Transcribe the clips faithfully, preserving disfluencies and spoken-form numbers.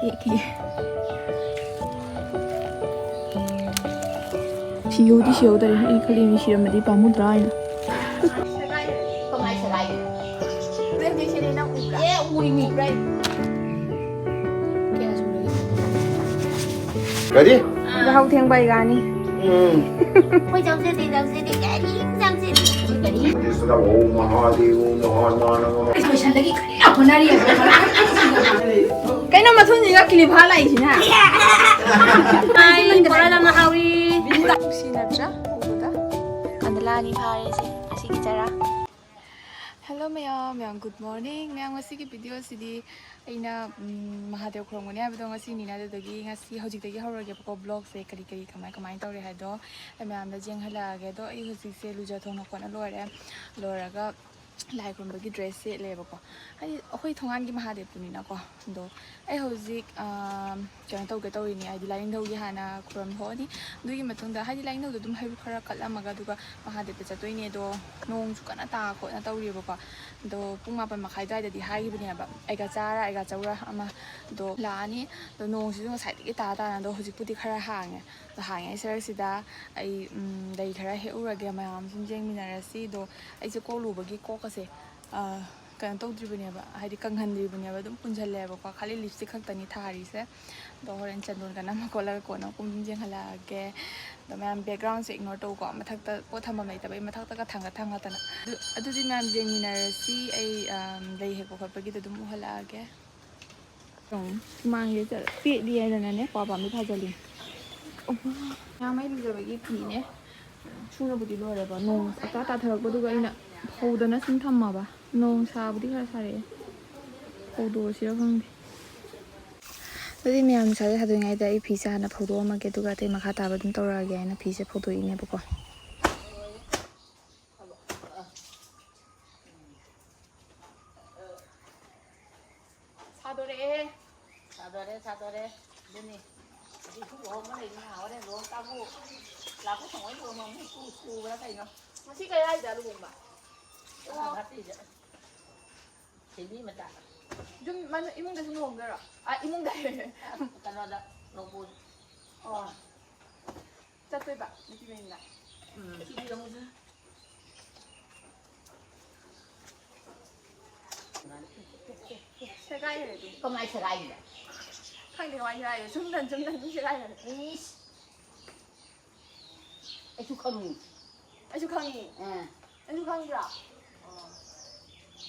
ꯌꯦꯛꯈꯤꯒꯦ꯫ ꯁꯤꯍꯧꯗꯤ ꯁꯤꯍꯧꯗꯔꯦ꯫ ꯑꯩ ꯈꯜꯂꯤꯅꯤ ꯁꯤꯔꯝꯃꯗꯤ ꯄꯥꯝꯃꯨꯗ꯭ꯔꯥ ꯍꯥꯏꯅ꯫ ꯀꯃꯥꯏ ꯁꯒꯥꯏ? ꯍꯣꯔꯦꯟ ꯁꯤꯗꯤ ꯅꯪ ꯎꯕ꯭ꯔꯥ? ꯑꯦ, ꯎꯔꯤꯅꯤ꯫ ꯎꯕ꯭ꯔꯥ? ꯀꯌꯥ ꯁꯨꯔꯒꯦ? ꯀꯔꯤ? ꯌꯥꯍꯧ ꯊꯦꯡꯕ ꯑꯩꯒꯥꯅꯤ꯫ ꯎꯝ꯫ ꯑꯩꯈꯣꯏ ꯆꯪꯖꯗꯦ, ꯆꯪꯖꯗꯦ, ꯀꯔꯤꯝ ꯆꯪꯖꯗꯦ꯫ ꯀꯔꯤ? ꯏꯁ, ꯅꯃꯣ ꯃꯍꯥꯗꯦꯕ ꯃꯍꯥꯅꯥꯅ ꯃꯍꯥ- ꯂꯣꯏꯁꯟꯗꯒꯤ ꯀꯟꯅ ꯍꯣꯠꯅꯔꯤꯑꯕ꯫ ꯀꯩꯅꯣ ꯃꯊꯨꯟꯁꯤꯒ ꯀꯤꯂꯤꯐꯥ ꯂꯥꯛꯏꯁꯤꯅ? ꯑꯩ ꯕꯣꯔꯥ ꯌꯥꯝꯅ ꯍꯥꯎꯏ꯫ ꯅꯨꯡꯁꯤ ꯅꯠꯇ꯭ꯔꯥ? ꯎꯕꯗ ꯀꯟꯗꯂꯥ ꯑꯅꯤ ꯐꯥꯔꯦ ꯁꯤ ꯉꯁꯤꯒꯤ ꯆꯔꯥ꯫ Hello ꯃꯌꯥꯝ, ꯃꯌꯥꯝ good morning꯫ ꯃꯌꯥꯝ ꯉꯁꯤꯒꯤ video ꯁꯤꯗꯤ ꯑꯩꯅ, ꯎꯝ, ꯃꯍꯥꯗꯦꯕ ꯈꯨꯔꯨꯝꯒꯅꯤ ꯍꯥꯏꯕꯗꯣ ꯉꯁꯤꯅꯤꯅ, ꯑꯗꯨꯗꯒꯤ ꯉꯁꯤ ꯍꯧꯖꯤꯛꯇꯒꯤ ꯍꯧꯔꯒꯦꯕꯀꯣ vlog ꯁꯦ, ꯀꯔꯤ ꯀꯔꯤ ꯀꯃꯥꯏ ꯀꯃꯥꯏꯅ ꯇꯧꯔꯦ ꯍꯥꯏꯗꯣ ꯑꯩ ꯃꯌꯥꯝꯗ ꯌꯦꯡꯍꯜꯂꯛꯑꯒꯦ꯫ ꯑꯗꯣ ꯑꯩ ꯍꯧꯖꯤꯛꯁꯦ ꯂꯨꯖ ꯊꯣꯡꯅ ꯈꯣꯠꯅ ꯂꯣꯏꯔꯦ, ꯂꯣꯏꯔꯒ ꯂꯥꯏ ꯈꯨꯔꯨꯝꯕꯒꯤ dress ꯁꯦꯠꯂꯦꯕꯀꯣ꯫ ꯍꯥꯏꯗꯤ ꯑꯩꯈꯣꯏ ꯊꯣꯡꯒꯥꯟꯒꯤ ꯃꯍꯥꯗꯦꯕꯇꯨꯅꯤꯅꯀꯣ꯫ ꯑꯗꯣ ꯑꯩ ꯍꯧꯖꯤꯛ, ꯑꯥ, ꯀꯩꯅꯣ ꯇꯧꯒꯦ ꯇꯧꯔꯤꯅꯦ, ꯍꯥꯏꯗꯤ ꯂꯥꯏꯅꯤꯡꯊꯧꯒꯤ ꯍꯥꯟꯅ ꯈꯨꯔꯨꯝ ꯊꯣꯛꯑꯅꯤ꯫ ꯑꯗꯨꯒꯤ ꯃꯇꯨꯡꯗ ꯍꯥꯏꯗꯤ ꯂꯥꯏꯅꯤꯡꯊꯧꯗꯣ ꯑꯗꯨꯝ ꯍꯩꯔꯨꯛ ꯈꯔ ꯀꯠꯂꯝꯃꯒ ꯑꯗꯨꯒ ꯃꯍꯥꯗꯦꯕꯇ ꯆꯠꯇꯣꯏꯅꯦ꯫ ꯑꯗꯣ ꯅꯣꯡꯁꯨ ꯀꯟꯅ ꯇꯥ ꯈꯣꯠꯅ ꯇꯧꯔꯤꯕꯀꯣ꯫ ꯑꯗꯣ ꯄꯨꯡ ꯃꯥꯄꯟ ꯃꯈꯥꯏ ꯑꯗꯨꯋꯥꯏꯗꯗꯤ ꯍꯥꯏꯈꯤꯕꯅꯦꯕ, ꯑꯩꯒ ꯆꯥꯔ ꯑꯩꯒ ꯆꯧꯔ ꯑꯃ ꯑꯗꯣ ꯂꯥꯛꯑꯅꯤ꯫ ꯑꯗꯣ ꯅꯣꯡꯁꯤꯁꯨ ꯉꯁꯥꯏꯗꯒꯤ ꯇꯥ ꯇꯥꯅ, ꯑꯗꯣ ꯍꯧꯖꯤꯛꯄꯨꯗꯤ ꯈꯔ ꯍꯥꯡꯉꯦ꯫ ꯑꯗꯣ ꯍꯥꯡꯉꯦ ꯁꯔꯛꯁꯤꯗ ꯑꯩ, ꯎꯝ, ꯂꯩ ꯈꯔ ꯍꯦꯛꯎꯔꯒꯦ, ꯃꯌꯥꯝ ꯁꯨꯝ ꯌꯦꯡꯃꯤꯟꯅꯔꯁꯤ꯫ ꯑꯗꯣ ꯑꯩꯁꯦ ꯀꯣꯛ ꯂꯨꯕꯒꯤ ꯀꯣꯛꯀꯁꯦ, ꯑ, ꯀꯩꯅꯣ ꯇꯧꯗ꯭ꯔꯤꯕꯅꯦꯕ, ꯍꯥꯏꯗꯤ ꯀꯪꯍꯟꯗ꯭ꯔꯤꯕꯅꯦꯕ, ꯑꯗꯨꯝ ꯄꯨꯟꯁꯤꯜꯂꯦꯕꯀꯣ꯫ ꯈꯥꯂꯤ lipstick ꯈꯛꯇꯅꯤ ꯊꯥꯔꯤꯁꯦ꯫ ꯑꯗꯣ ꯍꯣꯔꯦꯟ ꯆꯟꯗꯣꯟꯒ ꯅꯝꯃ ꯈꯣꯠꯂꯒ ꯀꯣꯟꯅ ꯑꯃꯨꯛ ꯌꯦꯡꯍꯜꯂꯛꯑꯒꯦ꯫ ꯑꯗꯣ ꯃꯌꯥꯝ background ꯁꯦ ignore ꯇꯧꯀꯣ, ꯃꯊꯛꯇ ꯄꯣꯠ ꯊꯝꯐꯝ ꯂꯩꯇꯕꯩ ꯃꯊꯛꯇꯒ ꯊꯥꯡꯒꯠ ꯊꯥꯡꯒꯠꯇꯅ꯫ ꯑꯗꯨ, ꯑꯗꯨꯗꯤ ꯃꯌꯥꯝ ꯌꯦꯡꯃꯤꯟꯅꯔꯁꯤ꯫ ꯑꯩ, ꯑꯝ, ꯂꯩ ꯍꯦꯛꯄ ꯈꯣꯠꯄꯒꯤꯗꯣ ꯑꯗꯨꯝ ꯎꯍꯜꯂꯛꯑꯒꯦ꯫ ꯁꯨꯃꯥꯡꯁꯦ ꯆꯠ-, ꯄꯦꯠꯂꯤ ꯍꯥꯏꯗꯅꯅꯦ, ꯀ꯭ꯋꯥ ꯄꯥꯝꯕꯤ ꯊꯥꯖꯜꯂꯤ꯫ ꯑꯣ, ꯃꯌꯥꯝ ꯑꯩ ꯂꯨꯖꯕꯒꯤ ꯐꯤꯅꯦ꯫ ꯁꯨꯅꯕꯨꯗꯤ ꯂꯣꯏꯔꯦꯕ꯫ ꯅꯣꯡ ꯁꯛꯇꯥ ꯇꯥꯊꯔꯛꯄꯗꯨꯒ ꯑꯩꯅ ꯐꯧꯗꯅ ꯁꯨꯝ ꯊꯝꯃꯕ꯫ ꯅꯣꯡ ꯁꯥꯕꯨꯗꯤ ꯈꯔ ꯁꯥꯔꯛꯑꯦ꯫ ꯐꯧꯗꯣꯛꯑꯁꯤꯔ ꯈꯪꯗꯦ꯫ ꯑꯗꯨꯗꯤ ꯃꯌꯥꯝ ꯅꯨꯡꯁꯥꯁꯦ ꯁꯥꯗ꯭ꯔꯤꯉꯩꯗ ꯑꯩ ꯐꯤꯁꯦ ꯍꯥꯟꯅ ꯐꯧꯗꯣꯛꯑꯝꯃꯒꯦ, ꯑꯗꯨꯒ ꯑꯇꯩ ꯃꯈꯥ ꯇꯥꯕ ꯑꯗꯨꯝ ꯇꯧꯔꯛꯑꯒꯦ ꯍꯥꯏꯅ ꯐꯤꯁꯦ ꯐꯧꯗꯣꯛꯏꯅꯦꯕꯀꯣ꯫ ꯁꯥꯗꯣꯔꯛꯑꯦ꯫ ꯁꯥꯗꯣꯔꯦ, ꯁꯥꯗꯣꯔꯦ꯫ ꯑꯗꯨꯅꯤ꯫ ꯍꯧꯖꯤꯛ ꯏꯁꯤꯡ ꯂꯨꯍꯣꯡꯕ ꯂꯩꯕꯅꯤꯅ ꯍꯣꯔꯦꯟ ꯂꯨꯍꯣꯡ ꯆꯥꯕꯨ ꯂꯥꯛꯄ ꯊꯣꯡꯉꯩ ꯂꯨꯍꯣꯡꯕ ꯑꯃꯨꯛ ꯄꯨ-, ꯄꯨꯕ꯭ꯔꯥ ꯀꯩꯅꯣ? ꯉꯁꯤ ꯀꯗꯥꯏꯗ ꯂꯨꯍꯣꯡꯕ? ꯑꯣ꯫ ꯒꯨꯋꯥꯍꯥꯇꯤꯗ꯫ ꯊꯣꯏꯕꯤ ꯃꯆꯥ꯫ ꯌꯨꯝ ꯃꯅꯨꯡ ꯏꯃꯨꯡꯗ ꯁꯨꯝ ꯂꯨꯍꯣꯡꯗꯣꯏꯔꯣ? ꯑ, ꯏꯃꯨꯡꯗ꯫ ꯀꯩꯅꯣꯗ ꯂꯧꯕꯨ꯫ ꯑꯣ꯫ ꯆꯠꯇꯣꯏꯕ ꯅꯨꯄꯤ ꯃꯌꯨꯝꯗ꯫ ꯎꯝ, ꯁꯤꯗꯤ ꯌꯦꯡꯉꯨꯁꯦ꯫ ꯁꯦꯒꯥꯏꯈ꯭ꯔꯦ ꯑꯗꯨꯝ꯫ ꯀꯃꯥꯏ ꯁꯦꯒꯥꯏꯔꯤꯕ? ꯈꯪꯗꯦ ꯀꯃꯥꯏꯅ ꯁꯦꯒꯥꯏꯈ꯭ꯔꯦ꯫ ꯁꯨꯝꯗꯟ ꯁꯨꯝꯗꯟ ꯑꯗꯨꯝ ꯁꯦꯒꯥꯏꯈ꯭ꯔꯦ꯫ ꯏꯁ꯫ ꯑꯩꯁꯨ ꯈꯪꯉꯤ꯫ ꯑꯩꯁꯨ ꯈꯪꯉꯤ꯫ ꯑꯥ꯫ ꯑꯩꯁꯨ ꯈꯪꯕ꯭ꯔꯥ? ꯑꯣ꯫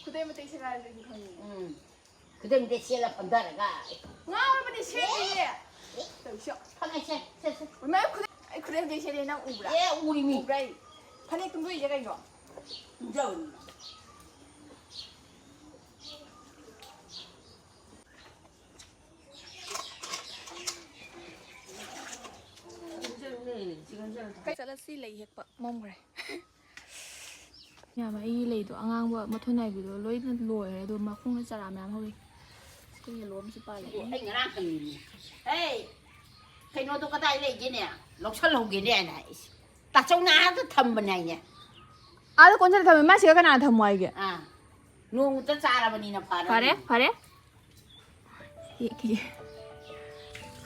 ꯈꯨꯗꯩ ꯃꯇꯦꯛ ꯁꯦꯒꯥꯏꯔꯁꯨ ꯑꯩꯁꯨ ꯈꯪꯉꯤ꯫ ꯎꯝ꯫ ꯈꯨꯗꯩ ꯃꯇꯦꯛ ꯁꯦꯠꯂ ꯐꯝꯊꯔꯒ꯫ ꯉꯥꯎꯔꯕꯅꯦ ꯁꯦꯠꯂꯤꯅꯦ꯫ ꯇꯧꯁꯣ꯫ ꯐꯅꯦꯛ ꯁꯦ-, ꯁꯦ-, ꯁꯦ-꯫ ꯏꯃꯥ ꯈꯨꯗꯩ ꯑꯩ ꯈꯨꯗꯩ ꯃꯇꯦꯛ ꯁꯦꯠꯂꯦ ꯅꯪ ꯎꯕ꯭ꯔꯥ? ꯑꯦ, ꯎꯔꯤꯃꯤ꯫ ꯎꯕ꯭ꯔꯥ ꯑꯩ? ꯐꯅꯦꯛ ꯇꯨꯝꯗꯣꯛꯏꯁꯦ ꯀꯩꯅꯣ? ꯇꯨꯝꯖꯕꯅꯤ꯫ ꯆꯠꯂꯁꯤ, ꯂꯩ ꯍꯦꯛꯄ ꯃꯝꯈ꯭ꯔꯦ꯫ ꯌꯥꯝ ꯑꯩꯒꯤ ꯂꯩꯗꯣ ꯑꯉꯥꯡꯕ ꯃꯊꯣꯟ ꯅꯥꯏꯕꯤꯗꯣ ꯂꯣꯏꯅ ꯂꯣꯏꯔꯦ, ꯑꯗꯣ ꯃꯈꯣꯡꯗ ꯆꯔꯥ ꯃꯌꯥꯝ ꯍꯧꯔꯤ꯫ ꯁꯤ ꯌꯦꯜꯂꯣ ꯑꯃꯁꯨ ꯄꯥꯜꯂꯦ꯫ ꯑꯩ ꯉꯔꯥꯡ ꯍꯪꯉꯤꯅꯦ꯫ "ꯑꯦ, ꯀꯩꯅꯣꯗꯣ ꯀꯗꯥꯏ ꯂꯩꯒꯦꯅꯦ? ꯂꯧꯁꯜꯍꯧꯒꯦꯅꯦ" ꯍꯥꯏꯅ ꯍꯥꯏꯁꯦ꯫ ꯇꯥꯆꯧꯅ ꯑꯥꯗ ꯊꯝꯕꯅꯦ ꯍꯥꯏꯅꯦ꯫ ꯑꯥꯗ ꯀꯣꯟꯁꯤꯜꯂ ꯊꯝꯃꯦ, ꯃꯥ ꯁꯤꯗ ꯀꯅꯥꯅ ꯊꯝꯃꯣ ꯍꯥꯏꯒꯦ? ꯑꯥ, ꯅꯣꯡꯃꯇ ꯆꯥꯔꯕꯅꯤꯅ ꯐꯔꯦ꯫ ꯐꯔꯦ, ꯐꯔꯦ꯫ ꯌꯦꯛꯈꯤꯒꯦ꯫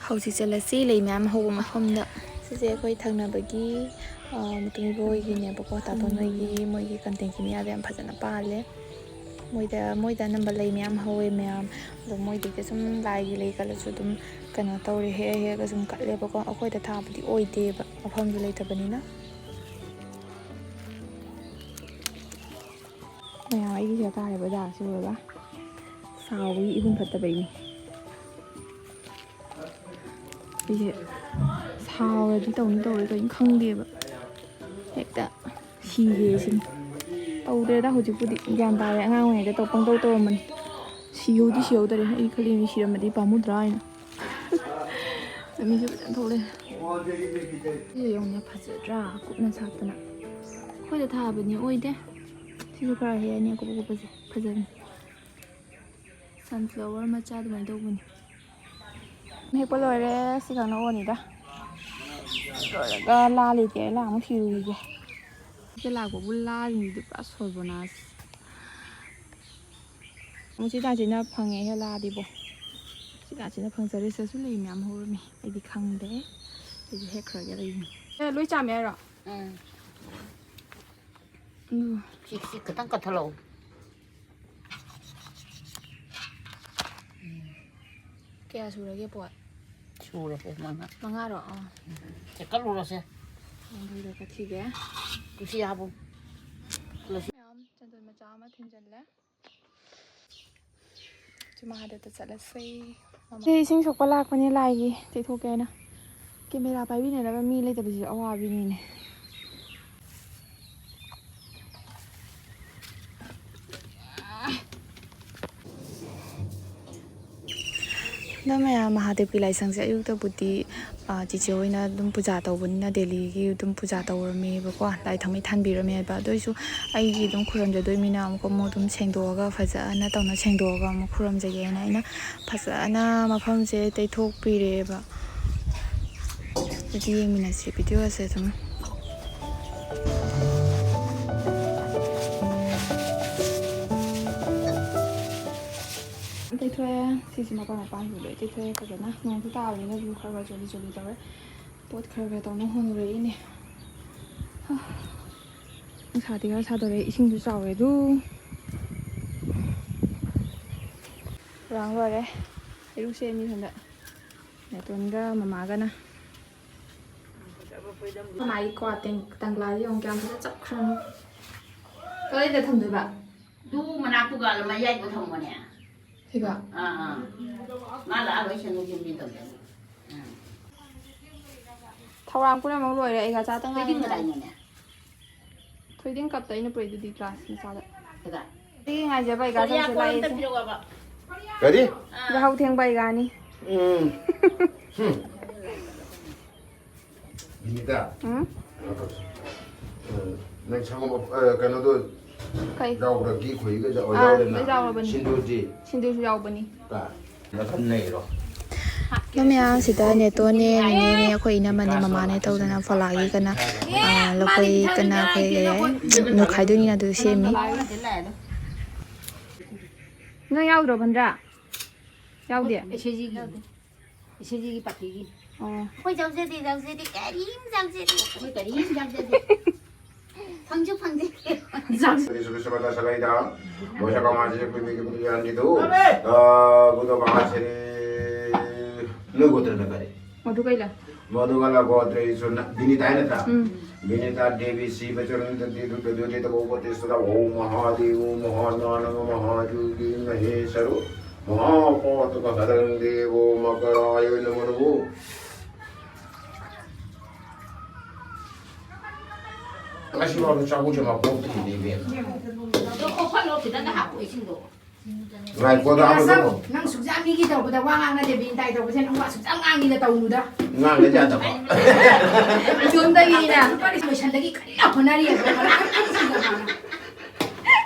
ꯍꯧꯖꯤꯛ ꯆꯠꯂꯁꯤ, ꯂꯩ ꯃꯌꯥꯝ ꯍꯧꯕ ꯃꯐꯝꯗ꯫ ꯁꯤꯁꯦ ꯑꯩꯈꯣꯏ ꯊꯪꯅꯕꯒꯤ, ꯑ, ꯃꯇꯨꯡ ꯏꯕꯣꯏꯒꯤꯅꯦꯕꯀꯣ, ꯇꯥꯇꯣꯟ ꯍꯣꯏꯒꯤ, ꯃꯣꯏꯒꯤ ꯀꯟꯇꯦꯟ ꯀꯤꯃꯤꯌꯥꯗ ꯌꯥꯝ ꯐꯖꯅ ꯄꯥꯜꯂꯦ꯫ ꯃꯣꯏꯗ, ꯃꯣꯏꯗ ꯑꯅꯝꯕ ꯂꯩ ꯃꯌꯥꯝ ꯍꯧꯋꯦ ꯃꯌꯥꯝ꯫ ꯑꯗꯣ ꯃꯣꯏꯗꯒꯤ ꯁꯨꯝ ꯂꯥꯏꯒꯤ ꯂꯩ ꯀꯠꯂꯁꯨ ꯑꯗꯨꯝ ꯀꯩꯅꯣ ꯇꯧꯔꯦ, ꯍꯦꯛꯑ ꯍꯦꯛꯑꯒ ꯁꯨꯝ ꯀꯠꯂꯦꯕꯀꯣ꯫ ꯑꯩꯈꯣꯏꯗ ꯊꯥꯕꯗꯤ ꯑꯣꯏꯗꯦꯕ, ꯃꯐꯝꯁꯨ ꯂꯩꯇꯕꯅꯤꯅ꯫ ꯃꯌꯥꯝ ꯑꯩꯒꯤ ꯁꯤꯗ ꯇꯥꯔꯦ ꯕꯖꯥꯔꯁꯤ ꯎꯔꯕ? ꯁꯥꯎꯕꯒꯤ ꯏꯍꯨꯟ ꯐꯠꯇꯕꯩꯅꯤ꯫ ꯑꯩꯁꯦ ꯁꯥꯎꯔꯗꯤ ꯇꯧꯅꯤ ꯇꯧꯔꯣꯏ ꯀꯔꯤꯝ ꯈꯪꯗꯦꯕ꯫ ꯍꯦꯛꯇ ꯁꯤꯒꯦ ꯁꯤꯅꯤ꯫ ꯇꯧꯗ꯭ꯔꯦꯗ ꯍꯧꯖꯤꯛꯄꯨꯗꯤ꯫ ꯒ꯭ꯌꯥꯟ ꯇꯥꯔꯦ꯫ ꯑꯉꯥꯡ ꯑꯣꯏꯔꯤꯉꯩꯗ ꯇꯧ-, ꯄꯪꯇꯧ ꯇꯧꯔꯝꯕꯅꯤ꯫ ꯁꯤꯍꯧꯗꯤ ꯁꯤꯍꯧꯗꯔꯦ꯫ ꯑꯩ ꯈꯜꯂꯤꯅꯤ ꯁꯤꯔꯝꯃꯗꯤ ꯄꯥꯝꯃꯨꯗ꯭ꯔꯥ ꯍꯥꯏꯅ꯫ ꯃꯤꯁꯨ ꯐꯖꯅ ꯊꯣꯛꯂꯛꯑꯦ꯫ ꯁꯤꯁꯦ ꯌꯦꯡꯉꯨꯅꯦ, ꯐꯖꯗ꯭ꯔꯥ? ꯀꯨꯞꯅ ꯁꯥꯠꯇꯅ꯫ ꯑꯩꯈꯣꯏꯗ ꯊꯥꯕꯅꯤ ꯑꯣꯏꯗꯦ꯫ ꯁꯤꯁꯨ ꯈꯔ ꯍꯦꯛꯑꯅꯤ ꯑꯀꯨꯞ ꯑꯀꯨꯞꯄꯁꯦ꯫ ꯐꯖꯕꯅꯤ꯫ Sunflower ꯃꯆꯥ ꯑꯗꯨꯃꯥꯏꯅ ꯇꯧꯕꯅꯤ꯫ ꯍꯦꯛꯄ ꯂꯣꯏꯔꯦ꯫ ꯁꯤ ꯈꯛꯅ ꯑꯣꯅꯤꯗ꯫ ꯂꯣꯏꯔꯒ ꯂꯥ ꯂꯩꯇꯦ꯫ ꯂꯥ ꯑꯃꯨꯛ ꯊꯤꯔꯨꯈꯤꯒꯦ꯫ ꯁꯤꯗ ꯂꯥꯛꯄꯕꯨ ꯂꯥꯁꯤꯡꯁꯤꯗꯤ ꯄꯨꯔꯥ ꯁꯣꯏꯕꯣꯅꯥꯁ꯫ ꯃꯨꯆꯤꯗꯥꯁꯤꯅ ꯐꯪꯉꯦ ꯍꯦꯂꯥꯗꯤꯕꯣ꯫ ꯃꯨꯆꯤꯗꯥꯁꯤꯅ ꯐꯪꯖꯔꯤꯁꯤꯁꯨ ꯂꯩ ꯃꯌꯥꯝ ꯍꯧꯔꯝꯃꯤ꯫ ꯑꯩꯗꯤ ꯈꯪꯗꯦ꯫ ꯑꯩꯁꯨ ꯍꯦꯛꯈ꯭ꯔꯒꯦ ꯂꯩꯅꯤ꯫ ꯑꯦ, ꯂꯣꯏ ꯆꯥꯝꯃꯦ ꯍꯥꯏꯔꯣ? ꯎꯝ꯫ ꯎꯝ꯫ ꯁꯤ, ꯁꯤ ꯈꯤꯇꯪ ꯀꯠꯊꯠꯂꯛꯑꯣ꯫ ꯀꯌꯥ ꯁꯨꯔꯒꯦ ꯄꯣꯠ? ꯁꯨꯔꯦ ꯄꯣꯠ ꯃꯉꯥ꯫ ꯃꯉꯥꯔꯣ? ꯑꯣ꯫ ꯁꯦ ꯀꯠꯂꯨꯔꯣꯁꯦ꯫ ꯌꯥꯡꯈꯩꯗꯣ ꯀꯠꯈꯤꯒꯦ꯫ ꯀꯨꯁꯤ ꯍꯥꯞꯄꯨ꯫ ꯃꯌꯥꯝ ꯆꯟꯗꯣꯟ ꯃꯆꯥ ꯑꯃ ꯊꯤꯟꯖꯜꯂꯦ꯫ ꯁꯤ ꯃꯍꯥꯗꯦꯕꯇ ꯆꯠꯂꯁꯦ꯫ ꯁꯤ ꯏꯁꯤꯡ ꯁꯣꯛꯄ ꯂꯥꯛꯄꯅꯦ ꯂꯥꯏꯒꯤ ꯇꯩꯊꯣꯛꯀꯦ ꯍꯥꯏꯅ꯫ ꯀꯦꯃꯦꯔꯥ ꯄꯥꯏꯕꯤꯅꯅꯕ ꯃꯤ ꯂꯩꯇꯕꯁꯤꯁꯨ ꯑꯋꯥꯕꯤꯅꯤꯅꯦ꯫ ꯑꯗꯣ ꯃꯌꯥꯝ, ꯃꯍꯥꯗꯦꯕꯀꯤ ꯂꯥꯏꯁꯪꯁꯦ ꯑꯌꯨꯛꯇꯕꯨꯗꯤ, ꯑ, ꯆꯤꯆꯦ ꯍꯣꯏꯅ ꯑꯗꯨꯝ ꯄꯨꯖꯥ ꯇꯧꯕꯅꯤꯅ ꯗꯦꯂꯤꯒꯤ ꯑꯗꯨꯝ ꯄꯨꯖꯥ ꯇꯧꯔꯝꯃꯦꯕꯀꯣ, ꯂꯥꯏ ꯊꯥꯎꯃꯩ ꯊꯥꯟꯕꯤꯔꯝꯃꯦꯕ꯫ ꯑꯗꯨ ꯑꯣꯏꯁꯨ ꯑꯩꯒꯤ ꯑꯗꯨꯝ ꯈꯨꯔꯨꯝꯖꯗꯣꯏꯅꯤꯅ ꯑꯃꯨꯛꯀ ꯑꯃꯨꯛ ꯑꯗꯨꯝ ꯁꯦꯡꯗꯣꯛꯑꯒ ꯐꯖꯅ ꯇꯧꯅ ꯁꯦꯡꯗꯣꯛꯑꯒ ꯑꯃꯨꯛ ꯈꯨꯔꯨꯝꯖꯒꯦꯅ ꯑꯩꯅ ꯐꯖꯅ ꯃꯐꯝꯁꯦ ꯇꯩꯊꯣꯛꯄꯤꯔꯦꯕ꯫ ꯑꯗꯨꯗꯤ ꯌꯦꯡꯃꯤꯟꯅꯁꯤ ꯚꯤꯗꯤꯑꯣꯁꯦ ꯑꯗꯨꯝ꯫ ꯇꯩꯊꯣꯛꯑꯦ꯫ ꯁꯤꯁꯤ ꯃꯄꯥꯟ ꯃꯄꯥꯟꯁꯤ ꯂꯣꯏ ꯇꯩꯊꯣꯛꯑꯦ ꯐꯖꯅ꯫ ꯅꯣꯡꯁꯨ ꯇꯥꯕꯅꯤꯅ ꯑꯗꯨꯝ ꯈꯔ ꯈꯔ ꯆꯣꯂꯤ ꯆꯣꯂꯤ ꯇꯧꯔꯦ꯫ ꯄꯣꯠ ꯈꯔ ꯈꯔ ꯇꯧꯅ ꯍꯣꯟꯅꯔꯛꯏꯅꯦ꯫ ꯍꯥ꯫ ꯅꯨꯡꯁꯥꯗꯤ ꯈꯔ ꯁꯥꯗꯣꯔꯛꯑꯦ, ꯏꯁꯤꯡꯁꯨ ꯆꯥꯎꯔꯦ ꯑꯗꯨ꯫ ꯈꯨꯔꯥꯡ ꯂꯣꯏꯔꯦ꯫ ꯏꯔꯨ ꯁꯦꯝꯃꯤ ꯁꯣꯝꯗ꯫ ꯅꯦꯇꯣꯟꯒ ꯃꯃꯥꯒꯅ꯫ ꯃꯃꯥꯒꯤ ꯀ꯭ꯋꯥ ꯇꯦꯡ-, ꯇꯪꯒ꯭ꯂꯥꯁꯦ ꯌꯦꯡꯉꯨ ꯀꯌꯥꯝ ꯐꯖꯅ ꯆꯞꯈ꯭ꯔꯕꯅꯣ꯫ ꯀꯗꯥꯏꯗ ꯊꯝꯗꯣꯏꯕ? ꯑꯗꯨ ꯃꯅꯥꯛꯇꯨꯒ ꯃꯌꯥꯏꯗꯨ ꯊꯝꯃꯣꯅꯦ꯫ ꯁꯤꯒ? ꯑꯥ, ꯑꯥ꯫ ꯃꯥ ꯂꯥꯛꯑ ꯂꯣꯏ ꯁꯦꯝꯗꯣꯛ ꯁꯦꯝꯖꯤꯟ ꯇꯧꯖꯅꯤ꯫ ꯎꯝ꯫ ꯊꯧꯔꯥꯡ ꯄꯨꯝꯅꯃꯛ ꯂꯣꯏꯔꯦ, ꯑꯩꯒ ꯆꯥꯇ ꯊꯣꯏꯗꯤꯡ ꯉꯥꯏꯔꯦ꯫ ꯀꯗꯥꯏꯅꯣꯅꯦ? ꯊꯣꯏꯗꯤꯡ ꯀꯞꯇ ꯑꯩꯅ ꯄꯨꯔꯛꯏꯗꯨꯗꯤ ꯒ꯭ꯂꯥꯁ ꯃꯆꯥꯗ꯫ ꯀꯗꯥꯏ? ꯁꯤꯒꯤ ꯉꯥꯏꯖꯕ ꯑꯩꯒ ꯀꯣꯔꯤꯌꯥ ꯆꯠꯁꯦ ꯀꯣꯟ ꯑꯝꯇ ꯂꯥꯛꯏꯁꯦ꯫ ꯄꯤꯔꯛꯑꯣꯕ꯫ ꯀꯔꯤ? ꯑꯥ꯫ ꯌꯥꯍꯧ ꯊꯦꯡꯕ ꯑꯩꯒꯥꯅꯤ꯫ ꯎꯝ꯫ ꯍꯨꯝ꯫ ꯕꯤꯅꯤꯇꯥ꯫ ꯎꯝ? ꯎꯝ, ꯅꯪ ꯁꯪꯒꯣꯝ, ꯑ, ꯀꯩꯅꯣꯗꯣ ꯀꯩ? ꯌꯥꯎꯕ꯭ꯔꯥ? ꯘꯤ ꯈꯣꯏꯍꯤꯒ ꯌꯥꯎ-, ꯑꯥ, ꯌꯥꯎꯔꯦꯅ? ꯂꯣꯏ ꯌꯥꯎꯔꯕꯅꯤ꯫ ꯁꯤꯟꯗꯨꯔꯗꯤ? ꯁꯤꯟꯗꯨꯔꯁꯨ ꯌꯥꯎꯕꯅꯤ꯫ ꯇꯥ꯫ ꯅꯥꯀꯟ ꯂꯩꯔꯣ? ꯑꯗꯣ ꯃꯌꯥꯝ, ꯁꯤꯗ ꯅꯦꯇꯣꯟꯅꯦ, ꯅꯦꯅꯦꯅꯦ, ꯑꯩꯈꯣꯏ ꯏꯅꯝꯃꯅꯦ, ꯃꯃꯥꯅꯦ ꯇꯧꯗꯅ ꯐꯣꯂꯥꯒꯤ ꯀꯅꯥ, ꯑꯥ, ꯂꯐꯣꯏ ꯀꯅꯥ ꯑꯩꯈꯣꯏ ꯀꯩ ꯍꯥꯏ? ꯅꯣꯏꯈꯥꯏꯗꯣꯏꯅꯤꯅ ꯑꯗꯨ ꯁꯦꯝꯃꯤ꯫ ꯅꯪ ꯌꯥꯎꯗ꯭ꯔꯣ, ꯚꯟꯗ꯭ꯔꯥ? ꯌꯥꯎꯗꯦ? ꯑꯦꯁ ꯑꯦꯁ ꯖꯤꯒꯤ꯫ ꯌꯥꯎꯗꯦ꯫ ꯑꯦꯁ ꯑꯦꯁ ꯖꯤꯒꯤ ꯄꯥꯔꯇꯤꯒꯤ꯫ ꯑꯣ꯫ ꯑꯩꯈꯣꯏ ꯌꯥꯎꯖꯗꯦ, ꯌꯥꯎꯖꯗꯦ, ꯀꯔꯤꯝ ꯌꯥꯎꯖꯗꯦ꯫ ꯑꯩꯈꯣꯏ ꯀꯔꯤꯝ ꯌꯥꯎꯖꯗꯦ꯫ ꯐꯪꯁꯨ ꯐꯪꯖꯗꯦ꯫ ꯁꯨꯕꯤꯁꯨꯕꯗ ꯁꯂꯩꯗ, ꯃꯣꯏꯁꯥ ꯀꯃꯥꯁꯤ ꯀꯨꯏꯃꯤꯒꯤ ꯄꯨꯟꯌꯥꯟꯒꯤꯗꯨ, ꯑ, ꯕꯨꯙ ꯃꯍꯥꯁꯦꯅꯤ, ꯅꯣꯏ ꯒꯣꯇ꯭ꯔꯅ ꯀꯔꯤ? ꯃꯗꯨ ꯀꯩ ꯂꯩ? ꯃꯗꯨꯒ ꯂꯒꯣꯇ꯭ꯔꯦꯁꯨ ꯅ-, ꯕꯤꯅꯤꯇꯥ ꯍꯥꯏ ꯅꯠꯇ꯭ꯔꯥ? ꯎꯝ꯫ ꯕꯤꯅꯤꯇꯥ ꯗꯦꯕꯤ ꯁꯤꯕ ꯆꯔꯨꯟꯗ ꯗꯦꯗꯨ ꯗꯦꯗꯨ ꯗꯦꯗ ꯒꯣ ꯒꯣꯇꯦꯁꯨꯗ ꯑꯣꯝ ꯃꯍꯥꯗꯦꯕ ꯃꯍꯥꯅꯥꯅꯕ ꯃꯍꯥꯖꯨꯒꯤ ꯃꯍꯦꯁꯔꯨ ꯃꯍꯥꯄꯥꯇꯀ ꯍꯔꯪ ꯗꯦꯕꯣ ꯃꯀꯔꯥꯌ ꯅꯃꯣ ꯅꯃꯣ꯫ ꯉꯁꯤ ꯐꯥꯎꯗ ꯆꯥꯛꯈꯨꯝꯁꯦ ꯃꯄꯣꯛꯇ꯭ꯔꯤꯅꯦ ꯏꯕꯦꯝꯃ꯫ ꯑꯗꯣ ꯀꯣꯛꯐꯝꯗꯣ ꯈꯤꯇꯪꯒ ꯍꯥꯞꯄꯣ ꯏꯁꯤꯡꯗꯣ꯫ ꯉꯥꯏꯈꯣꯗ ꯍꯥꯞꯄꯗꯣ꯫ ꯅꯪ ꯁꯨꯛꯌꯥꯝ ꯃꯤꯒꯤ ꯇꯧꯔꯛꯄꯗ ꯋꯥ ꯉꯥꯡꯅꯗꯦ, ꯕꯤꯅꯤꯇꯥꯒꯤ ꯇꯧꯔꯛꯄꯁꯦ ꯅꯪ ꯋꯥ ꯁꯨꯛꯌꯥꯝ ꯉꯥꯡꯉꯤꯗ ꯇꯧꯅꯨꯗ꯫ ꯉꯥꯡꯅ ꯌꯥꯗꯕ꯫ ꯏꯇꯣꯝꯗꯒꯤꯅꯤꯅ꯫ ꯂꯨꯄꯥ ꯂꯤꯁꯤꯡ ꯂꯣꯏꯁꯟꯗꯒꯤ ꯀꯟꯅ ꯍꯣꯠꯅꯔꯤ ꯑꯗꯣ ꯉꯔꯥꯡ ꯀꯟꯅ ꯁꯤꯡꯒ ꯃꯥꯅ꯫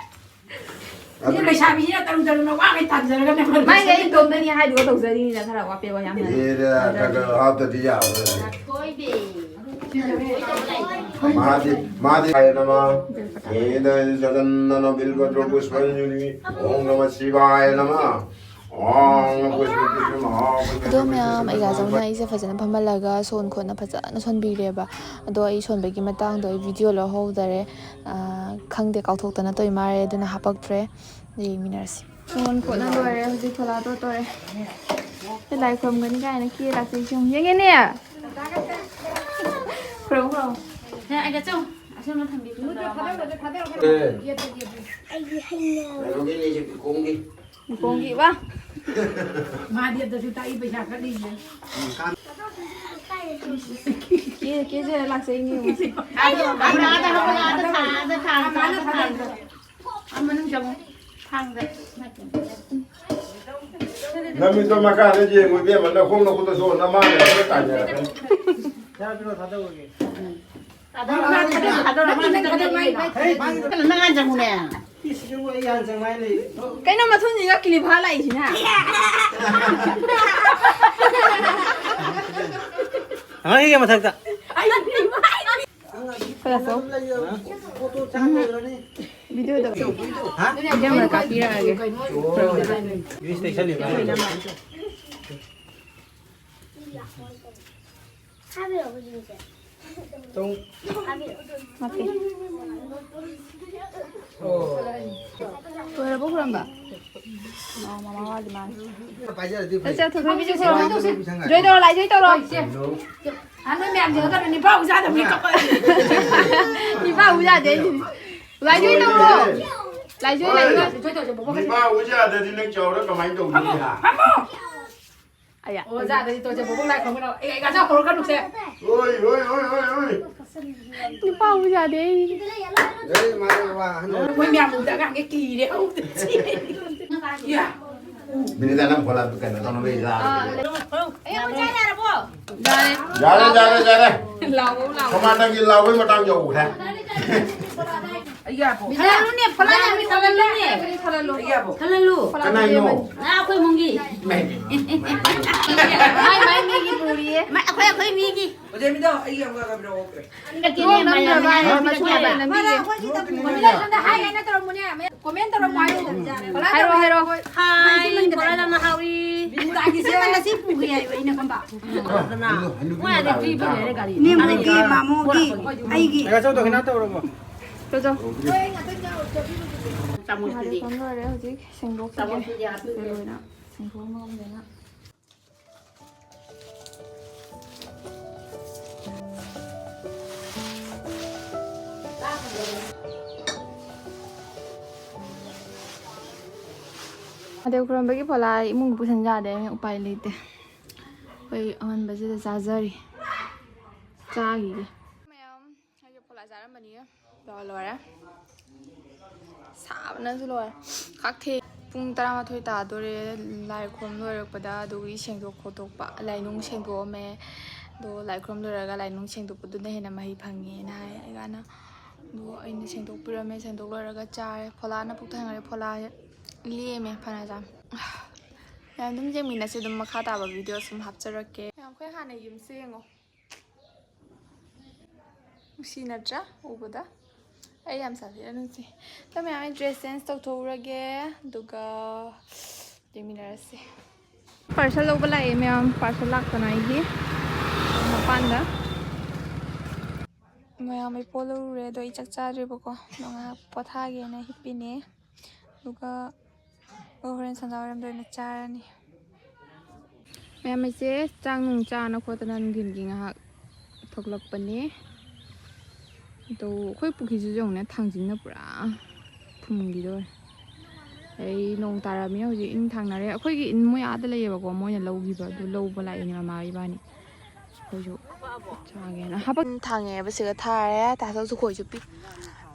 ꯑꯗꯨ ꯂꯩꯁꯥꯕꯤꯁꯤꯅ ꯇꯔꯨ ꯇꯔꯨꯅ ꯋꯥꯈꯩ ꯇꯥꯟꯖꯔꯒꯅꯦ꯫ ꯃꯥꯏ ꯑꯩ ꯏꯇꯣꯝꯗꯅꯤ ꯍꯥꯏꯗꯨꯒ ꯇꯧꯖꯔꯤꯅꯤꯅ ꯈꯔ ꯋꯥꯄꯦ ꯋꯥ ꯌꯥꯝ ꯍꯦꯟꯅ꯫ ꯑꯦꯔꯥ, ꯈꯔ ꯈꯔ ꯍꯥꯞꯇꯗꯤ ꯌꯥꯕ꯭ꯔꯥ? ꯃꯍꯥꯗꯦ-, ꯃꯍꯥꯗꯦꯕꯥꯌ ꯅꯃ꯫ ꯍꯦꯗ ꯆꯟꯗꯅ ꯕꯤꯜꯄꯇ꯭ꯔ ꯄꯨꯁ꯭ꯄꯥꯟꯖꯂꯤ꯫ ꯅꯃ ꯁꯤꯕꯥꯌ ꯅꯃ꯫ ꯑꯣꯝ ꯄꯨꯁ꯭ꯄ ꯄꯨꯁ꯭ꯄ ꯃꯍꯥ ꯄꯨꯁ꯭ꯄ ꯑꯗꯣ ꯃꯌꯥꯝ, ꯑꯩꯒ ꯖꯧꯅ ꯑꯩꯁꯦ ꯐꯖꯅ ꯐꯝꯍꯜꯂꯒ ꯁꯣꯟ ꯈꯣꯠꯅ ꯐꯖꯅ ꯁꯣꯟꯕꯤꯔꯦꯕ꯫ ꯑꯗꯣ ꯑꯩ ꯁꯣꯟꯕꯒꯤ ꯃꯇꯥꯡꯗꯣ ꯑꯩ ꯚꯤꯗꯤꯑꯣ ꯂꯧꯍꯧꯗꯔꯦ꯫ ꯑꯥ, ꯈꯪꯗꯦ, ꯀꯥꯎꯊꯣꯛꯇꯅ ꯇꯣꯏ ꯃꯥꯔꯦ, ꯑꯗꯨꯅ ꯍꯥꯄꯛꯇ꯭ꯔꯦ꯫ ꯌꯦꯡꯃꯤꯟꯅꯔꯁꯤ꯫ ꯁꯣꯟ ꯈꯣꯠꯅ ꯂꯣꯏꯔꯦ, ꯍꯧꯖꯤꯛ ꯐꯣꯂꯥ ꯇꯣꯠꯇꯣꯔꯦ꯫ ꯑꯩ ꯂꯥꯏ ꯈꯨꯔꯨꯝꯒꯅꯤ ꯀꯥꯏꯅ ꯀꯦ ꯂꯥꯛꯆꯩꯁꯦ ꯌꯦꯡꯉꯨ꯫ ꯌꯦꯡꯉꯦꯅꯦ? ꯈꯨꯔꯨꯝ, ꯈꯨꯔꯨꯝ꯫ ꯅꯪ ꯑꯩꯒ ꯆꯪꯉꯨ꯫ ꯑꯁꯣꯝꯗ ꯊꯝꯕꯤꯌꯨ꯫ ꯑꯦ꯫ ꯀꯩꯅꯣꯒꯤꯅꯦ ꯁꯤ ꯄꯤꯀꯣꯡꯒꯤ꯫ ꯄꯤꯀꯣꯡꯒꯤ ꯋꯥ꯫ ꯃꯥꯗꯤ ꯑꯗꯨꯁꯨ ꯇꯥꯛꯏ ꯄꯩꯁꯥ ꯀꯠꯂꯤꯁꯦ꯫ ꯀꯦ-, ꯀꯦꯖꯔ ꯂꯥꯛꯆꯩꯅꯦ ꯌꯦꯡꯉꯨ꯫ ꯑꯥꯗ, ꯑꯥꯗ, ꯑꯥꯗ ꯊꯥ, ꯑꯥꯗ ꯊꯥ, ꯑꯥꯗ ꯊꯥ꯫ ꯑꯥ, ꯃꯅꯨꯡ ꯆꯪꯉꯣ꯫ ꯊꯥꯡꯗ꯫ ꯅꯃꯤꯠꯇꯣ ꯃꯈꯥꯗ ꯌꯦꯡꯉꯨ ꯏꯕꯦꯝꯃ, ꯅꯈꯣꯡ ꯅꯈꯨꯠꯇꯁꯨ ꯅꯃꯥꯅ ꯂꯣꯏꯅ ꯇꯥꯏꯅꯔꯛꯀꯅꯤ꯫ ꯊꯥꯗꯧꯔꯣ, ꯊꯥꯗꯧꯔꯒꯦ꯫ ꯊꯥꯗꯧꯔꯣ, ꯃꯥ ꯊꯥꯗꯧꯔꯣ, ꯊꯥꯗꯧꯔꯣ, ꯃꯥ ꯊꯥꯗꯧꯔꯣ꯫ ꯍꯦ, ꯃꯥꯒꯤ ꯅꯪ ꯍꯥꯟ ꯆꯪꯉꯨꯅꯦ꯫ ꯏꯁ, ꯏꯕꯨꯡꯉꯣ, ꯑꯩ ꯍꯥꯟ ꯆꯪꯉꯨ ꯍꯥꯏ ꯂꯩ꯫ ꯀꯩꯅꯣ ꯃꯊꯨꯟꯁꯤꯒ ꯀꯤꯂꯤꯐꯥ ꯂꯥꯛꯏꯁꯤꯅ? ꯍꯪꯉꯛꯈꯤꯒꯦ ꯃꯊꯛꯇ꯫ ꯈꯔ ꯆꯧ꯫ ꯐꯣꯇꯣ ꯆꯥꯝ ꯂꯩꯔꯅꯤ꯫ ꯚꯤꯗꯤꯑꯣꯗ꯫ ꯌꯥꯝꯅ ꯀꯥꯞꯄꯤꯔꯛꯑꯒꯦ꯫ ꯄꯨꯂꯤꯁ ꯁ꯭ꯇꯦꯁꯟ ꯅꯤꯕ꯫ ꯅꯠꯇꯦ꯫ ꯂꯣꯏꯔꯕꯣ ꯈꯨꯔꯝꯕ? ꯑꯣ, ꯃꯃꯥ ꯋꯥꯠꯂꯤ ꯃꯥꯜꯂꯦ꯫ ꯄꯥꯏꯖꯔꯗꯤ ꯐꯩ꯫ ꯆꯠ, ꯆꯠ, ꯊꯣꯏꯕꯤꯁꯨ ꯁꯣꯔꯣ꯫ ꯖꯣꯏ ꯇꯧꯔꯣ, ꯂꯥꯏ ꯖꯣꯏ ꯇꯧꯔꯣ꯫ ꯑ, ꯅꯣꯏ ꯃꯌꯥꯝ ꯌꯦꯡꯉꯒ ꯅꯤꯄꯥ ꯑꯃꯨꯛ ꯆꯥꯗꯕꯅꯤ ꯀꯞꯄ꯫ ꯅꯤꯄꯥ ꯑꯃꯨꯛ ꯌꯥꯗꯦ ꯑꯩꯁꯤꯗꯤ꯫ ꯂꯥꯏ ꯖꯣꯏ ꯇꯧꯔꯣ꯫ ꯂꯥꯏ ꯖꯣꯏ, ꯂꯥꯏ ꯖꯣꯏ꯫ ꯖꯣꯏ ꯇꯧꯁꯦ, ꯕꯣꯕꯣꯛ ꯀꯁꯦ꯫ ꯅꯤꯄꯥ ꯑꯃꯨꯛ ꯌꯥꯗ꯭ꯔꯗꯤ ꯅꯪ ꯆꯥꯎꯔ ꯀꯃꯥꯏꯅ ꯇꯧꯅꯤ? ꯐꯝꯃꯣ, ꯐꯝꯃꯣ꯫ ꯑꯌꯥ꯫ ꯑꯣ, ꯌꯥꯗ꯭ꯔꯗꯤ ꯇꯣꯛꯁꯦ, ꯕꯣꯕꯣꯛ ꯂꯥꯏ ꯈꯨꯔꯨꯝꯒꯗꯧ꯫ ꯑꯦ, ꯑꯦ, ꯒꯥꯖꯥ ꯍꯧꯔꯛꯀꯅꯨꯁꯦ꯫ ꯑꯣꯏ, ꯑꯣꯏ, ꯑꯣꯏ, ꯑꯣꯏ, ꯑꯣꯏ꯫ ꯅꯨꯄꯥ ꯑꯃꯨꯛ ꯌꯥꯗꯦ ꯑꯩ꯫ ꯑꯦ, ꯃꯥꯅꯦ, ꯋꯥ, ꯍꯅꯨ꯫ ꯃꯣꯏ ꯃꯌꯥꯝ ꯎꯕꯗ ꯑꯉꯥꯡꯒꯩ ꯀꯤꯔꯦ, ꯎꯕꯗ ꯆꯦꯜꯂꯦ꯫ ꯌꯥ꯫ ꯕꯤꯅꯤꯇꯥ, ꯅꯪ ꯐꯣꯟ ꯂꯥꯛꯄ ꯀꯩꯅꯣ ꯇꯧꯅꯕ ꯏꯔꯥ꯫ ꯑꯥ, ꯑꯦ, ꯃꯣꯏ ꯆꯥ ꯌꯥꯔꯕꯣ? ꯌꯥꯔꯦ꯫ ꯌꯥꯔꯦ, ꯌꯥꯔꯦ, ꯌꯥꯔꯦ꯫ ꯂꯥꯎꯑꯣ, ꯂꯥꯎꯑꯣ꯫ ꯀꯃꯥꯟꯗꯔꯒꯤ ꯂꯥꯎꯕꯩ ꯃꯇꯥꯡ ꯌꯧꯈ꯭ꯔꯦ꯫ ꯈꯜꯍꯜꯂꯨꯅꯦ, ꯐꯣꯂꯥ ꯌꯥꯝ ꯈꯜꯍꯜꯂꯨꯅꯦ꯫ ꯈꯜꯍꯜꯂꯨ꯫ ꯀꯅꯥꯏꯅꯣ? ꯅꯥ, ꯑꯩꯈꯣꯏ ꯏꯃꯨꯡꯒꯤ꯫ ꯃꯥꯏ, ꯃꯥꯏ ꯃꯤꯒꯤ ꯄꯨꯔꯤꯌꯦ꯫ ꯃꯥꯏ, ꯑꯩꯈꯣꯏ, ꯑꯩꯈꯣꯏ ꯃꯤꯒꯤ꯫ ꯑꯣꯖꯥ ꯃꯤꯗꯣ ꯑꯩꯒꯤ ꯑꯃꯒ ꯄꯤꯔꯛꯑꯣ꯫ ꯅꯠꯇꯦꯅꯦ, ꯃꯥꯏ ꯌꯥꯝ ꯅꯨꯡꯉꯥꯏ, ꯃꯥꯏ ꯌꯥꯝ ꯅꯨꯡꯉꯥꯏ꯫ ꯐꯣꯂꯥ, ꯑꯩꯈꯣꯏ ꯁꯤꯗ ꯃꯤꯉꯣꯟꯗ ꯍꯥꯏ ꯍꯥꯏꯅ ꯇꯧꯔꯝꯃꯨꯅꯦ꯫ ꯀꯣꯃꯦꯟ ꯇꯧꯔꯝꯃꯣ ꯍꯥꯏꯌꯨ꯫ ꯍꯥꯏꯔꯣ, ꯍꯥꯏꯔꯣ꯫ ꯍꯥꯏ, ꯕꯣꯔꯥ ꯌꯥꯝꯅ ꯍꯥꯎꯏ꯫ ꯕꯤꯅꯤꯇꯥꯒꯤꯁꯦ ꯉꯁꯤ ꯄꯨꯒꯦ ꯍꯥꯏꯕ ꯑꯩꯅ ꯈꯪꯕ꯫ ꯃꯣꯏ ꯑꯗꯩ ꯄꯤꯕ ꯂꯩꯔꯦ ꯒꯥꯔꯤ꯫ ꯅꯦꯝꯕꯣꯛꯀꯤ, ꯃꯥꯃꯣꯒꯤ, ꯑꯩꯒꯤ꯫ ꯆꯠꯂꯣ, ꯆꯠꯂꯣ꯫ ꯆꯥꯃꯁꯇꯨꯗꯤ꯫ ꯂꯣꯏꯔꯦ ꯍꯧꯖꯤꯛ ꯁꯦꯡꯗꯣꯛꯈꯤꯒꯦ꯫ ꯆꯥꯃꯁꯇꯨꯗꯤ ꯍꯥꯞꯄꯤꯒꯦ꯫ ꯂꯣꯏꯅ ꯁꯦꯡꯗꯣꯛꯑꯝꯃꯒ꯫ ꯃꯍꯥꯗꯦꯕ ꯈꯨꯔꯨꯝꯕꯒꯤ ꯐꯣꯂꯥ ꯏꯃꯨꯡ ꯄꯨꯁꯟ ꯌꯥꯗꯦ, ꯎꯄꯥꯏ ꯂꯩꯇꯦ꯫ ꯑꯩꯈꯣꯏ ꯑꯉꯟꯕꯁꯤꯗ ꯆꯥꯖꯔꯤ꯫ ꯆꯥꯈꯤꯒꯦ꯫ ꯃꯌꯥꯝ, ꯑꯩꯁꯦ ꯐꯣꯂꯥ ꯆꯥꯔꯝꯕꯅꯤ꯫ ꯂꯣꯏ-, ꯂꯣꯏꯔꯦ꯫ ꯁꯥꯕꯅꯁꯨ ꯂꯣꯏꯔꯦ꯫ ꯈꯥꯛ ꯊꯦꯡ-, ꯄꯨꯡ ꯇꯔꯥꯃꯥꯊꯣꯏ ꯇꯥꯗꯣꯔꯦ꯫ ꯂꯥꯏ ꯈꯨꯔꯨꯝ ꯂꯣꯏꯔꯛꯄꯗ ꯑꯗꯨꯒꯤ ꯁꯦꯡꯗꯣꯛ ꯈꯣꯠꯇꯣꯛꯄ, ꯂꯥꯏꯅꯨꯡ ꯁꯦꯡꯗꯣꯛꯑꯝꯃꯦ꯫ ꯑꯗꯣ ꯂꯥꯏ ꯈꯨꯔꯨꯝ ꯂꯣꯏꯔꯒ ꯂꯥꯏꯅꯨꯡ ꯁꯦꯡꯗꯣꯛꯄꯗꯨꯅ ꯍꯦꯟꯅ ꯃꯍꯩ ꯐꯪꯉꯦꯅ ꯍꯥꯏ ꯑꯩꯒꯥꯅ꯫ ꯑꯗꯣ ꯑꯩꯅ ꯁꯦꯡꯗꯣꯛꯄꯤꯔꯝꯃꯦ꯫ ꯁꯦꯡꯗꯣꯛ ꯂꯣꯏꯔꯒ ꯆꯥꯔꯦ꯫ ꯐꯣꯂꯥꯅ ꯄꯨꯛ ꯊꯟꯈꯔꯦ꯫ ꯐꯣꯂꯥ ꯂꯦꯝꯃꯦ ꯐꯅꯌꯥꯝ꯫ ꯌꯥꯝ ꯑꯗꯨꯝ ꯌꯦꯡꯃꯤꯟꯅꯁꯦ ꯑꯗꯨꯝ, ꯃꯈꯥ ꯇꯥꯕ ꯚꯤꯗꯤꯑꯣ ꯁꯨꯝ ꯍꯥꯞꯆꯔꯛꯀꯦ꯫ ꯃꯌꯥꯝ, ꯑꯩꯈꯣꯏ ꯍꯥꯟꯅ ꯌꯨꯝꯁꯦ ꯌꯦꯡꯉꯣ꯫ ꯅꯨꯡꯁꯤ ꯅꯠꯇ꯭ꯔꯥ ꯎꯕꯗ? ꯑꯩ ꯌꯥꯝ ꯁꯥꯊꯤꯔ ꯅꯨꯡꯁꯤ꯫ ꯑꯗꯣ ꯃꯌꯥꯝ, ꯑꯩ ꯗ꯭ꯔꯦꯁ ꯆꯦꯟꯖ ꯇꯧꯊꯣꯛꯎꯔꯒꯦ, ꯑꯗꯨꯒ ꯌꯦꯡꯃꯤꯟꯅꯔꯁꯤ꯫ ꯄꯥꯔꯁꯦꯜ ꯂꯧꯕ ꯂꯥꯛꯑꯦ ꯃꯌꯥꯝ, ꯄꯥꯔꯁꯦꯜ ꯂꯥꯛꯇꯅ ꯑꯩꯒꯤ ꯃꯄꯥꯟꯗ꯫ ꯃꯌꯥꯝ, ꯑꯩ ꯄꯣꯠ ꯂꯧꯔꯨꯔꯦ, ꯑꯗꯣ ꯑꯩ ꯆꯥꯛ ꯆꯥꯗ꯭ꯔꯤꯕꯀꯣ, ꯑꯗꯣ ꯉꯥꯏꯍꯥꯛ ꯄꯣꯊꯥꯒꯦꯅ ꯍꯤꯞꯄꯤꯅꯦ꯫ ꯑꯗꯨꯒ ꯑꯗꯨꯒ ꯍꯣꯔꯦꯟ ꯁꯟꯗꯥ ꯋꯥꯏꯔꯝꯗ ꯑꯣꯏꯅ ꯆꯥꯔꯅꯤ꯫ ꯃꯌꯥꯝ, ꯑꯩꯁꯦ ꯆꯥꯛ ꯅꯨꯡ ꯆꯥꯅ ꯈꯣꯠꯇꯅ ꯅꯨꯡꯊꯤꯟꯒꯤ ꯉꯥꯏꯍꯥꯛ ꯊꯣꯛꯂꯛꯄꯅꯦ꯫ ꯑꯗꯣ ꯑꯩꯈꯣꯏ ꯄꯨꯈ꯭ꯔꯤꯁꯤꯁꯨ ꯌꯦꯡꯉꯨꯅꯦ, ꯊꯥꯡꯖꯤꯡꯅ ꯄꯨꯔꯥ ꯐꯨꯝꯈꯤꯗꯧꯔꯦ꯫ ꯑꯩ ꯅꯣꯡ ꯇꯥꯔꯛꯑꯃꯤꯅ ꯍꯧꯖꯤꯛ ꯏꯟ ꯊꯥꯡꯅꯔꯦ꯫ ꯑꯩꯈꯣꯏꯒꯤ ꯏꯟ ꯃꯣꯏ ꯑꯥꯗ ꯂꯩꯌꯦꯕꯀꯣ, ꯃꯣꯏꯅ ꯂꯧꯈꯤꯕ ꯑꯗꯨ ꯂꯧꯕ ꯂꯥꯛꯏꯅꯦ ꯃꯃꯥ ꯏꯕꯥꯅꯤ꯫ ꯑꯩꯈꯣꯏꯁꯨ ꯆꯥꯒꯦꯅ ꯍꯥꯄꯛ ꯊꯥꯡꯉꯦꯕ ꯁꯤꯒ ꯊꯥꯔꯦ꯫ ꯇꯥ ꯆꯧꯁꯨ ꯈꯣꯏꯁꯨ ꯄꯤ꯫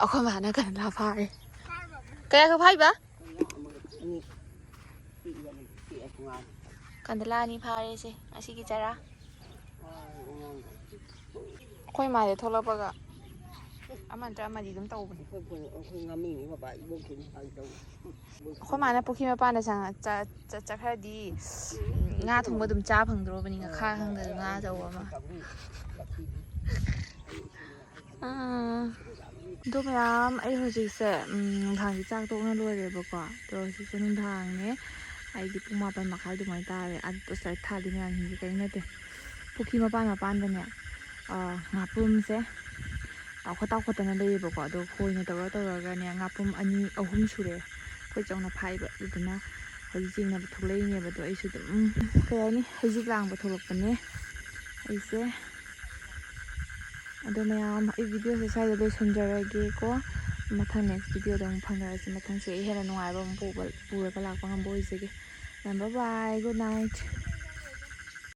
ꯑꯩꯈꯣꯏ ꯃꯥꯅ ꯀꯟꯗꯂꯥ ꯐꯥꯔꯦ꯫ ꯀꯌꯥꯒ ꯐꯥꯏꯕ? ꯀꯟꯗꯂꯥ ꯑꯅꯤ ꯐꯥꯔꯦꯁꯦ ꯉꯁꯤꯒꯤ ꯆꯔꯥ꯫ ꯑꯩꯈꯣꯏ ꯃꯥꯁꯦ ꯊꯣꯛꯂꯛꯄꯒ ꯑꯃ ꯅꯠꯇ꯭ꯔ ꯑꯃꯗꯤ ꯑꯗꯨꯝ ꯇꯧꯕꯅꯦ꯫ ꯑꯩꯈꯣꯏ ꯉꯥꯃꯤꯅꯤ ꯕꯕꯥ, ꯏꯕꯣꯛꯀꯤꯅꯤ ꯍꯥꯏ ꯇꯧ꯫ ꯑꯩꯈꯣꯏ ꯃꯥꯅ ꯄꯨꯈ꯭ꯔꯤ ꯃꯄꯥꯟꯗ ꯆꯪꯉ-, ꯆ-, ꯆ-, ꯆꯠꯈ꯭ꯔꯗꯤ ꯉꯥ ꯊꯣꯡꯕ ꯑꯗꯨꯝ ꯆꯥ ꯐꯪꯗ꯭ꯔꯣꯕꯅꯤ, ꯉꯥꯈꯥ ꯈꯪꯗ꯭ꯔꯁꯨ ꯉꯥ ꯑꯆꯧꯕ ꯑꯃ꯫ ꯑꯥ, ꯑꯗꯣ ꯃꯌꯥꯝ, ꯑꯩ ꯍꯧꯖꯤꯛꯁꯦ, ꯎꯝ, ꯅꯨꯡꯗꯥꯡꯒꯤ ꯆꯥꯛ ꯇꯣꯛꯅ ꯂꯣꯏꯔꯦꯕꯀꯣ꯫ ꯑꯗꯣ ꯍꯧꯖꯤꯛꯁꯦ ꯅꯨꯡꯗꯥꯡꯅꯦ꯫ ꯑꯩꯗꯤ ꯄꯨꯡ ꯃꯥꯄꯟ ꯃꯈꯥꯏ ꯑꯗꯨꯃꯥꯏꯅ ꯇꯥꯔꯦ꯫ ꯑꯗꯣ ꯉꯁꯥꯏ ꯊꯥꯜꯂꯤ ꯃꯌꯥꯝꯁꯤꯡꯁꯦ ꯀꯔꯤꯝ ꯅꯠꯇꯦ꯫ ꯄꯨꯈ꯭ꯔꯤ ꯃꯄꯥꯟ ꯃꯄꯥꯟꯗꯅꯦ, ꯑ, ꯉꯥꯄ꯭ꯔꯨꯝꯁꯦ, ꯑ, ꯈꯣꯠꯇꯥꯎ ꯈꯣꯠꯇꯅ ꯂꯩꯌꯦꯕꯀꯣ꯫ ꯑꯗꯣ ꯈꯣꯏꯅ ꯇꯧꯔ ꯇꯧꯔꯒꯅꯦ, ꯉꯥꯄ꯭ꯔꯨꯝ ꯑꯅꯤ ꯑꯍꯨꯝ ꯁꯨꯔꯦ ꯑꯩꯈꯣꯏ ꯆꯧꯅ ꯐꯥꯏꯕ꯫ ꯑꯗꯨꯗꯨꯅ ꯍꯧꯖꯤꯛ ꯌꯦꯡꯅꯕ ꯊꯣꯛꯂꯛꯏꯅꯦꯕ꯫ ꯑꯗꯣ ꯑꯩꯁꯨ ꯑꯗꯨꯝ, ꯀꯩ ꯍꯥꯏꯅꯤ, ꯍꯩꯖꯤꯛ ꯂꯥꯡꯕ ꯊꯣꯛꯂꯛꯄꯅꯦ ꯑꯩꯁꯦ꯫ ꯑꯗꯣ ꯃꯌꯥꯝ, ꯑꯩ ꯚꯤꯗꯤꯑꯣꯁꯦ ꯁ꯭ꯋꯥꯏꯗ ꯂꯣꯏꯁꯤꯟꯖꯔꯒꯦꯀꯣ꯫ ꯃꯊꯪ next ꯚꯤꯗꯤꯑꯣꯗ ꯑꯃꯨꯛ ꯐꯪꯅꯔꯁꯤ꯫ ꯃꯊꯪꯁꯨ ꯑꯩ ꯍꯦꯟꯅ ꯅꯨꯡꯉꯥꯏꯕ ꯑꯃ ꯄꯨꯕ-, ꯄꯨꯔꯒ ꯂꯥꯛꯄ ꯉꯝꯕ ꯑꯣꯏꯖꯒꯦ꯫ Bye bye, good night꯫